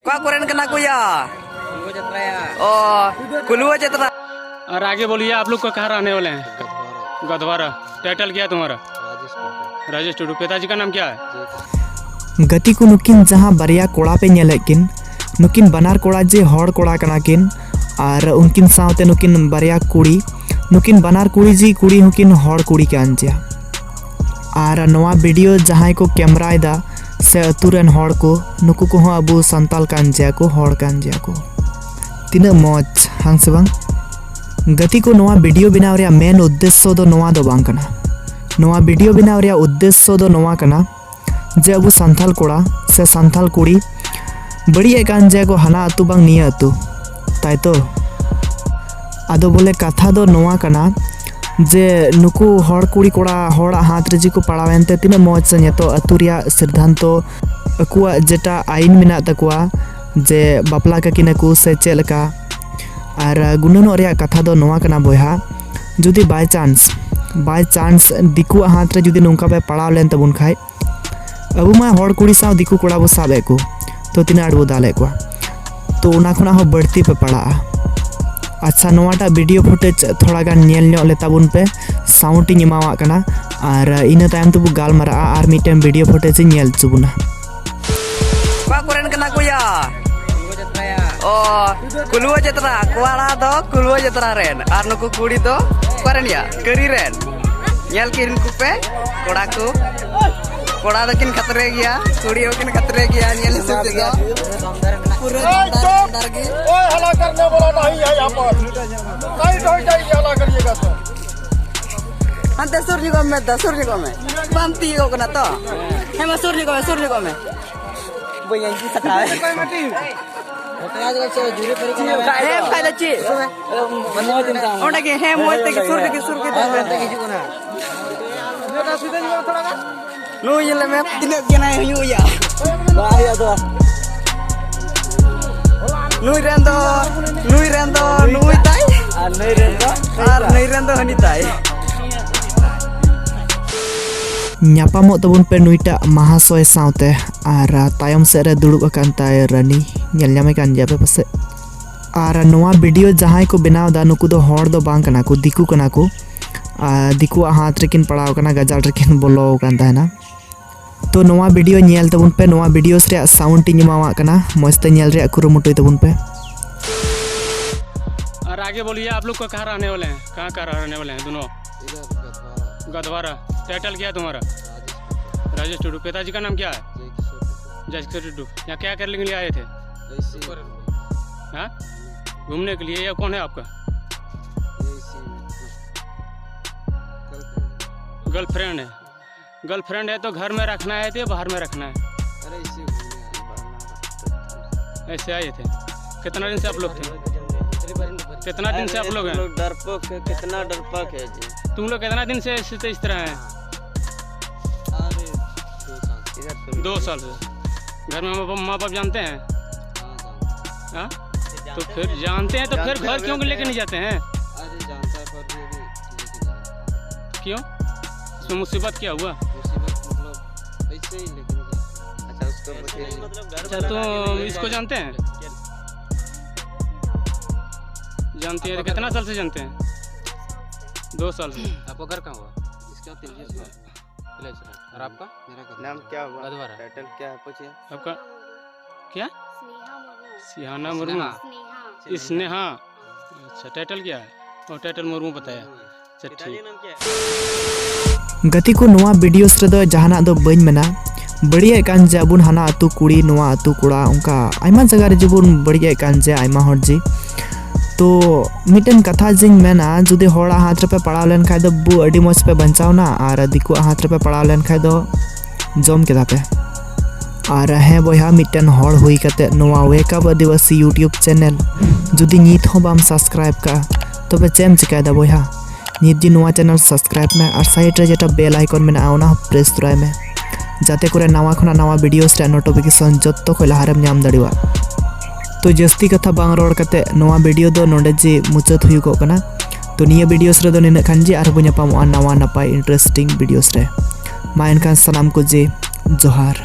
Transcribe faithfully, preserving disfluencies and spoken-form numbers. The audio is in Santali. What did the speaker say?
ᱚᱠᱟ ᱠᱚᱨᱮᱱ ᱠᱟᱱᱟ ᱠᱚᱭᱟ? ᱚ, ᱠᱩᱞᱩᱣᱟᱹ ᱡᱟᱛᱨᱟ᱾ और आगे बोलिए, आप लोग का कहाँ रहने वाले हैं? गधवारा। टाइटल क्या है तुम्हारा? राजेश टुडू। पिताजी का नाम क्या है? ᱜᱟᱛᱮ ᱠᱚ, ᱱᱩᱠᱤᱱ ᱡᱟᱦᱟᱸ ᱵᱟᱨᱭᱟ ᱠᱚᱲᱟ ᱯᱮ ᱧᱮᱞᱮᱫ ᱠᱤᱱ, ᱱᱩᱠᱤᱱ ᱵᱟᱱᱟᱨ ᱠᱚᱲᱟ ᱡᱮ ᱦᱚᱲ ᱠᱚᱲᱟ ᱠᱟᱱᱟ ᱠᱤᱱ, ᱟᱨ ᱩᱱᱠᱤᱱ ᱥᱟᱶᱛᱮ ᱱᱩᱠᱤᱱ ᱵᱟᱨᱭᱟ ᱠᱩᱲᱤ, ᱱᱩᱠᱤᱱ ᱵᱟᱱᱟᱨ ᱠᱩᱲᱤ ᱡᱮ ᱠᱩᱲᱤ ᱦᱚᱸᱠᱤᱱ ᱦᱚᱲ ᱠᱩᱲᱤ ᱠᱟᱱ ᱜᱮᱭᱟ᱾ ᱟᱨ ᱱᱚᱣᱟ ᱵᱷᱤᱰᱤᱭᱳ ᱡᱟᱦᱟᱸᱭ ᱠᱚ ᱠᱮᱢᱨᱟᱭᱮᱫᱟ ᱥᱮ ᱟᱹᱛᱩ ᱨᱮᱱ ᱦᱚᱲ ᱠᱚ, ᱱᱩᱠᱩ ᱠᱚᱦᱚᱸ ᱟᱵᱚ ᱥᱟᱱᱛᱟᱞ ᱠᱟᱱ ᱜᱮᱭᱟ ᱠᱚ, ᱦᱚᱲ ᱠᱟᱱ ᱜᱮᱭᱟ ᱠᱚ᱾ ᱛᱤᱱᱟᱹᱜ ᱢᱚᱡᱽ, ᱦᱟᱝ ᱥᱮ ᱵᱟᱝ? ᱜᱟᱛᱮ ᱠᱚ, ᱱᱚᱣᱟ ᱵᱷᱤᱰᱤᱭᱳ ᱵᱮᱱᱟᱣ ᱨᱮᱭᱟᱜ ᱢᱮᱱ ᱩᱫᱽᱫᱮᱥᱥᱚ ᱫᱚ ᱱᱚᱣᱟ ᱫᱚ ᱵᱟᱝ ᱠᱟᱱᱟ᱾ ᱱᱚᱣᱟ ᱵᱷᱤᱰᱤᱭᱳ ᱵᱮᱱᱟᱣ ᱨᱮᱭᱟᱜ ᱩᱫᱽᱫᱮᱥᱥᱚ ᱫᱚ ᱱᱚᱣᱟ ᱠᱟᱱᱟ ᱡᱮ ᱟᱵᱚ ᱥᱟᱱᱛᱟᱞ ᱠᱚᱲᱟ ᱥᱮ ᱥᱟᱱᱛᱟᱞ ᱠᱩᱲᱤ ᱵᱟᱹᱲᱤᱡ ᱮᱫ ᱠᱟᱱ ᱡᱮ ᱠᱚ ᱦᱟᱱᱟ ᱟᱹᱛᱩ ᱵᱟᱝ ᱱᱤᱭᱟᱹ ᱟᱹᱛᱩ, ᱛᱟᱭ ᱛᱚ? ᱟᱫᱚ ᱵᱚᱞᱮ ᱠᱟᱛᱷᱟ ᱫᱚ ᱱᱚᱣᱟ ᱠᱟᱱᱟ ᱡᱮ ᱱᱩᱠᱩ ᱦᱚᱲ ᱠᱩᱲᱤ ᱠᱚᱲᱟ ᱦᱚᱲᱟᱜ ᱦᱟᱛ ᱨᱮ ᱡᱮ ᱠᱚ ᱯᱟᱲᱟᱣ ᱮᱱᱛᱮ ᱛᱤᱱᱟᱹᱜ ᱢᱚᱡᱽ ᱥᱮ ᱱᱤᱛᱚᱜ ᱟᱹᱛᱩ ᱨᱮᱭᱟᱜ ᱥᱤᱫᱽᱫᱷᱟᱱᱛᱚ, ᱟᱠᱚᱣᱟᱜ ᱡᱮᱴᱟ ᱟᱭᱤᱱ ᱢᱮᱱᱟᱜ ᱛᱟᱠᱚᱣᱟ ᱡᱮ ᱵᱟᱯᱞᱟ ᱠᱟᱠᱤᱱᱟ ᱠᱚ ᱥᱮ ᱪᱮᱫ ᱞᱮᱠᱟ᱾ ᱟᱨ ᱜᱩᱱᱟᱹᱱᱚᱜ ᱨᱮᱭᱟᱜ ᱠᱟᱛᱷᱟ ᱫᱚ ᱱᱚᱣᱟ ᱠᱟᱱᱟ ᱵᱚᱭᱦᱟ, ᱡᱩᱫᱤ by chance, by chance ᱫᱤᱠᱩᱣᱟᱜ ᱦᱟᱛ ᱨᱮ ᱡᱩᱫᱤ ᱱᱚᱝᱠᱟ ᱯᱮ ᱯᱟᱲᱟᱣ ᱞᱮᱱ ᱛᱟᱵᱚᱱ ᱠᱷᱟᱡ, ᱟᱵᱚ ᱢᱟ ᱦᱚᱲ ᱠᱩᱲᱤ ᱥᱟᱶ ᱫᱤᱠᱩ ᱠᱚᱲᱟ ᱵᱚ ᱥᱟᱵ ᱮᱫ ᱠᱚ, ᱛᱚ ᱛᱤᱱᱟᱹᱜ ᱟᱸᱴ ᱵᱚ ᱫᱟᱞᱮᱫ ᱠᱚᱣᱟ, ᱛᱚ ᱚᱱᱟ ᱠᱷᱚᱱᱟᱜ ᱦᱚᱸ ᱵᱟᱹᱲᱛᱤ ᱯᱮ ᱯᱟᱲᱟᱜᱼᱟ᱾ ᱟᱪᱪᱷᱟ, ᱱᱚᱣᱟᱴᱟᱜ ᱵᱷᱤᱰᱤᱭᱳ ᱯᱷᱩᱴᱮᱡᱽ ᱛᱷᱚᱲᱟ ᱜᱟᱱ ᱧᱮᱞ ᱧᱚᱜ ᱞᱮ ᱛᱟᱵᱚᱱ ᱯᱮ, ᱥᱟᱣᱩᱱᱰ ᱤᱧ ᱮᱢᱟᱣᱟᱜ ᱠᱟᱱᱟ, ᱟᱨ ᱤᱱᱟᱹ ᱛᱟᱭᱚᱢ ᱛᱮᱵᱚ ᱜᱟᱞᱢᱟᱨᱟᱜᱼᱟ ᱟᱨ ᱢᱤᱫᱴᱮᱱ ᱵᱷᱤᱰᱤᱭᱳ ᱯᱷᱩᱴᱮᱡᱽ ᱤᱧ ᱧᱮᱞ ᱦᱚᱪᱚ ᱵᱚᱱᱟ᱾ ᱚᱠᱟ ᱠᱚᱨᱮᱱ ᱠᱟᱱᱟ ᱠᱚ ᱭᱟ? ᱚ, ᱠᱩᱞᱩᱣᱟᱹ ᱡᱟᱛᱨᱟ᱾ ᱠᱚᱲᱟ ᱫᱚ ᱠᱩᱞᱩᱣᱟᱹ ᱡᱟᱛᱨᱟ ᱨᱮᱱ, ᱟᱨ ᱱᱩᱠᱩ ᱠᱩᱲᱤ ᱫᱚ ᱚᱠᱟ ᱨᱮᱱ ᱭᱟ? ᱠᱟᱹᱨᱤ ᱨᱮᱱ᱾ ᱧᱮᱞ ᱠᱤᱱ ᱠᱚᱯᱮ ᱠᱚᱲᱟ ᱠᱚ᱾ ᱠᱚᱲᱟ ᱫᱚᱠᱤᱱ ᱠᱷᱟᱛᱨᱮ ᱜᱮᱭᱟ, ᱠᱩᱲᱤ ᱦᱚᱸᱠᱤᱱ ᱠᱷᱟᱛᱨᱮ ᱜᱮᱭᱟ ᱧᱮᱞ ᱦᱤᱥᱟᱹᱵ ᱛᱮᱫᱚ᱾ ᱯᱩᱨᱟᱹ ᱫᱚᱢᱫᱟᱨ ᱫᱚᱢᱫᱟᱨ ᱜᱮ᱾ ओए, हल्ला करने वाला नहीं है यहाँ पर। साइड हो जाइए, हल्ला करिएगा तो। ᱦᱟᱱᱛᱮ ᱥᱩᱨ ᱧᱚᱜᱚᱜ ᱢᱮ, ᱫᱟ, ᱥᱩᱨ ᱧᱚᱜᱚᱜ ᱢᱮ᱾ ᱵᱟᱢ ᱛᱤᱭᱳᱜᱚᱜ ᱠᱟᱱᱟ ᱛᱚ? ᱦᱮᱸ, ᱢᱟ ᱥᱩᱨ ᱧᱚᱜᱚᱜ ᱢᱮ, ᱥᱩᱨ ᱧᱚᱜᱚᱜ ᱢᱮ᱾ ᱵᱟᱹᱧ ᱟᱸᱡᱚᱢ ᱥᱟᱠᱟᱣ᱾ ᱦᱮᱸ, ᱵᱟᱠᱷᱟᱡ ᱫᱚ ᱪᱮᱫ? ᱚᱸᱰᱮ ᱜᱮ, ᱦᱮᱸ, ᱢᱚᱡᱽ ᱛᱮᱜᱮ, ᱥᱩᱨ ᱨᱮᱜᱮ, ᱥᱩᱨ ᱜᱮ ᱛᱟᱦᱮᱸ ᱠᱟᱱ᱾ ᱱᱩᱭ ᱧᱮᱞ ᱢᱮ, ᱛᱤᱱᱟᱹᱜ ᱜᱟᱱ ᱦᱩᱭᱩᱜ ᱭᱟ᱾ ᱵᱟᱭ ᱦᱩᱭᱩᱜ ᱫᱚ᱾ ᱱᱩᱭ ᱨᱮᱱ ᱫᱚ, ᱱᱩᱭ ᱨᱮᱱ ᱫᱚ ᱱᱩᱭ ᱛᱟᱭ᱾ ᱟᱨ ᱱᱩᱭ ᱨᱮᱱ ᱫᱚ ᱟᱨ ᱱᱩᱭ ᱨᱮᱱ ᱫᱚ ᱦᱟᱹᱱᱤ ᱛᱟᱭ᱾ ᱧᱟᱯᱟᱢᱚᱜ ᱛᱟᱵᱚᱱ ᱯᱮ ᱱᱩᱭᱴᱟᱜ ᱢᱟᱦᱟᱥᱚᱭ ᱥᱟᱶᱛᱮ᱾ ᱟᱨ ᱛᱟᱭᱚᱢ ᱥᱮᱫ ᱨᱮ ᱫᱩᱲᱩᱵ ᱟᱠᱟᱱ ᱛᱟᱭ ᱨᱟᱹᱱᱤ, ᱧᱮᱞ ᱧᱟᱢᱮ ᱠᱟᱱ ᱜᱮᱭᱟ ᱯᱮ ᱯᱟᱥᱮᱡ᱾ ᱟᱨ ᱱᱚᱣᱟ ᱵᱷᱤᱰᱤᱭᱳ ᱡᱟᱦᱟᱸᱭ ᱠᱚ ᱵᱮᱱᱟᱣ ᱮᱫᱟ, ᱱᱩᱠᱩ ᱫᱚ ᱦᱚᱲ ᱫᱚ ᱵᱟᱝ ᱠᱟᱱᱟ ᱠᱚ, ᱫᱤᱠᱩ ᱠᱟᱱᱟ ᱠᱚ᱾ ᱟᱨ ᱫᱤᱠᱩᱣᱟᱜ ᱦᱟᱛ ᱨᱮᱠᱤᱱ ᱯᱟᱲᱟᱣ ᱟᱠᱟᱱᱟ, ᱜᱟᱡᱟᱲ ᱨᱮᱠᱤᱱ ᱵᱚᱞᱚ ᱟᱠᱟᱱ ᱛᱟᱦᱮᱱᱟ᱾ ᱛᱚ ᱱᱚᱣᱟ ᱵᱷᱤᱰᱤᱭᱳ ᱧᱮᱞ ᱛᱟᱵᱚᱱ ᱯᱮ, ᱱᱚᱣᱟ ᱵᱷᱤᱰᱤᱭᱳ ᱨᱮᱭᱟᱜ ᱥᱟᱣᱩᱱᱰ ᱤᱧ ᱮᱢᱟᱣᱟᱜ ᱠᱟᱱᱟ, ᱢᱚᱡᱽ ᱛᱮ ᱧᱮᱞ ᱨᱮᱭᱟᱜ ᱠᱩᱨᱩᱢᱩᱴᱩᱭ ᱛᱟᱵᱚᱱ ᱯᱮ᱾ और आगे बोलिए, आप लोग का कहाँ रहने वाले हैं, कहाँ का रहने वाले हैं दोनों? इधर गधवारा। गधवारा। टाइटल क्या है तुम्हारा? राजेश टुडू। राजेश टुडू। पिताजी का नाम क्या है? जय किशोर टुडू। जय किशोर टुडू। यहाँ क्या करने के लिए आए थे? ऐसे ही। हाँ, घूमने के लिए। ये कौन है आपका? ये इसी में। गर्लफ्रेंड। गर्लफ्रेंड है। गर्लफ्रेंड है तो घर में रखना है तो बाहर में रखना है? अरे, इसी घूमने आए। ऐसे आए थे। कितना दिन से आप लोग थे? कितना दिन से आप लोग हैं? डरपोक है, कितना डरपोक है जी। तुम लोग कितना दिन से इस, इस तरह हैं? अरे, दो साल। इधर सुनो। दो साल से। घर में माँ बाप, माँ बाप जानते हैं? हाँ, जानते हैं। हाँ? तो फिर जानते हैं तो फिर जानते घर होंगे क्यों लेके फिर। नहीं जाते हैं? अरे, जानता है, पर ये भी लेके नहीं जाता। क्यों? इसमें मुसीबत क्या हुआ? मुसीबत मतलब ऐसे ही लेके नहीं जाता। अच्छा, उसको ऐसे पूछिए। नहीं, मतलब घर अच्छा, बनाना तो है, इसको जानते हैं? जानते हैं, तो कितना साल से जानते हैं? दो साल से। आपका घर कहाँ हुआ? इसका तिलगीज हुआ। तिलगीज। और आपका? मेरा घर नाम क्या हुआ? गधवारा। टाइटल क्या है, पूछिए। आपका क्या? स्नेहा मुर्मू। सिहाना मुर्मू। स्नेहा। स्नेहा। स्नेहा। अच्छा, टाइटल क्या है? और टाइटल मुर्मू बताया। अच्छा, ठीक। ᱜᱟᱛᱮ ᱠᱚ, ᱱᱚᱣᱟ ᱵᱷᱤᱰᱤᱭᱳᱥ ᱨᱮᱫᱚ ᱡᱟᱦᱟᱱᱟᱜ ᱫᱚ ᱵᱟᱹᱧ ᱢᱮᱱᱟ᱾ ᱵᱟᱹᱲᱤᱡᱮᱫ ᱠᱟᱱ ᱡᱮ ᱟᱵᱚᱱ ᱦᱟᱱᱟ ᱟᱹᱛᱩ ᱠᱩᱲᱤ, ᱱᱚᱣᱟ ᱟᱹᱛᱩ ᱠᱚᱲᱟ, ᱚᱱᱠᱟ ᱟᱭᱢᱟ ᱡᱟᱭᱜᱟ ᱨᱮ ᱡᱮᱵᱚᱱ ᱵᱟᱹᱲᱤᱡᱮᱫ ᱠᱟᱱ ᱡᱮ ᱟᱭᱢᱟ ᱦᱚᱲ ᱡᱮ᱾ ᱛᱚ ᱢᱤᱫᱴᱮᱱ ᱠᱟᱛᱷᱟ ᱡᱮᱧ ᱢᱮᱱᱟ, ᱡᱩᱫᱤ ᱦᱚᱲᱟᱜ ᱦᱟᱛ ᱨᱮᱯᱮ ᱯᱟᱲᱟᱣ ᱞᱮᱱᱠᱷᱟᱡ ᱫᱚ ᱵᱩ ᱟᱹᱰᱤ ᱢᱚᱡᱽ ᱯᱮ ᱵᱟᱧᱪᱟᱣᱱᱟ, ᱟᱨ ᱫᱤᱠᱩᱣᱟᱜ ᱦᱟᱛ ᱨᱮᱯᱮ ᱯᱟᱲᱟᱣ ᱞᱮᱱᱠᱷᱟᱡ ᱫᱚ ᱡᱚᱢ ᱠᱮᱫᱟ ᱯᱮ᱾ ᱟᱨ ᱦᱮᱸ ᱵᱚᱭᱦᱟ, ᱢᱤᱫᱴᱮᱱ ᱦᱚᱲ ᱦᱩᱭ ᱠᱟᱛᱮ ᱱᱚᱣᱟ Wake Up Adivasi YouTube channel ᱡᱩᱫᱤ ᱱᱤᱛ ᱦᱚᱸ ᱵᱟᱢ subscribe ᱠᱟᱜᱼᱟ, ᱛᱚᱵᱮ ᱪᱮᱫ ᱮᱢ ᱪᱤᱠᱟᱹᱭᱮᱫᱟ ᱵᱚᱭᱦᱟ? ᱱᱤᱛ ᱜᱮ ᱱᱚᱣᱟ channel subscribe ᱢᱮ ᱟᱨ side ᱨᱮ ᱡᱮᱴᱟ bell icon ᱢᱮᱱᱟᱜᱼᱟ, ᱚᱱᱟ ᱦᱚᱸ press ᱛᱚᱨᱟᱭ ᱢᱮ, ᱡᱟᱛᱮ ᱠᱚᱨᱮ ᱱᱟᱣᱟ ᱠᱷᱚᱱᱟᱜ ᱱᱟᱣᱟ videos ᱨᱮᱭᱟᱜ notification ᱡᱚᱛᱚ ᱠᱷᱚᱱ ᱞᱟᱦᱟ ᱨᱮᱢ ᱧᱟᱢ ᱫᱟᱲᱮᱭᱟᱜᱼᱟ᱾ ᱛᱚ ᱡᱟᱹᱥᱛᱤ ᱠᱟᱛᱷᱟ ᱵᱟᱝ ᱨᱚᱲ ᱠᱟᱛᱮ ᱱᱚᱣᱟ ᱵᱷᱤᱰᱤᱭᱳ ᱫᱚ ᱱᱚᱰᱮ ᱡᱮ ᱢᱩᱪᱟᱹᱫ ᱦᱩᱭᱩᱜᱚᱜ ᱠᱟᱱᱟ᱾ ᱛᱚ ᱱᱤᱭᱟᱹ videos ᱨᱮᱫᱚ ᱱᱤᱱᱟᱹᱜ ᱠᱷᱟᱱ ᱡᱮ, ᱟᱨᱦᱚᱸ ᱵᱚᱱ ᱧᱟᱯᱟᱢᱚᱜᱼᱟ ᱱᱟᱣᱟ ᱱᱟᱯᱟᱭ interesting videos ᱨᱮ᱾ ᱢᱟ ᱮᱱᱠᱷᱟᱱ ᱥᱟᱱᱟᱢ ᱠᱚ ᱡᱮ ᱡᱚᱦᱟᱨ᱾